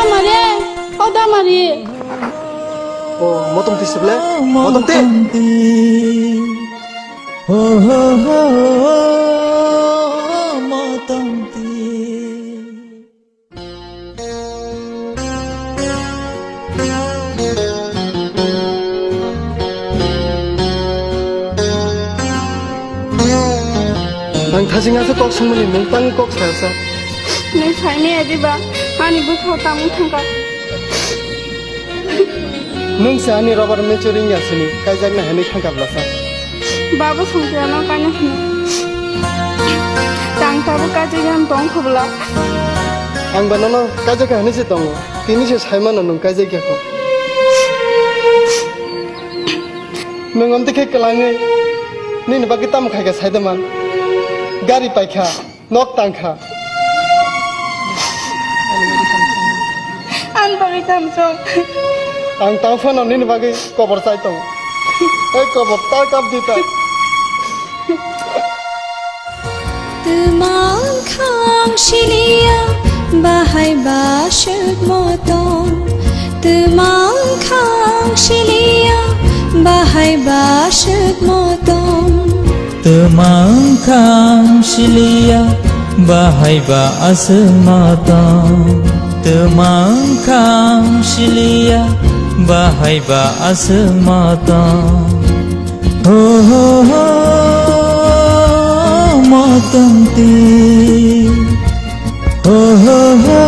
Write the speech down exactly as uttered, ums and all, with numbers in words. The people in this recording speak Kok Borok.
Damari, o Damari. O, motom twi sible? Motom twi. Ho, ho, ho, motom twi. Ang thajing asa kok sungmani, nwng tangwi kok saya sa. Nwng saimaya diba, ani bwkhao tamo thangkha. Nwng se ani robar mecho ringya sini, kaijakna hinwi thangkha bwlasa. Babo songkhe ano kaina hino. Tang tabuk kaijak yan tong khobla. Ang ba nono kaijak hinwi se tongo. Tini se saimano nwng kaijak ya kho. Nwng amtwi khe kwlangwi nini bagwi tamo khaikha saida man. Gari paikha. Nok tangkha. Ang bagwi tamo chong. Ang tang phano nini bagwi kobor chai tongo. Tei kobor ta kap di ta. Twmang khang siliya bahai ba swk motom. Twmang khang siliya bahai ba swk motom. Twmang khang siliya bahai ba aswk motom. Twmang khang siliya bahai ba aswk motom. Ho, ho, ho, motom twi. Ho, ho, ho,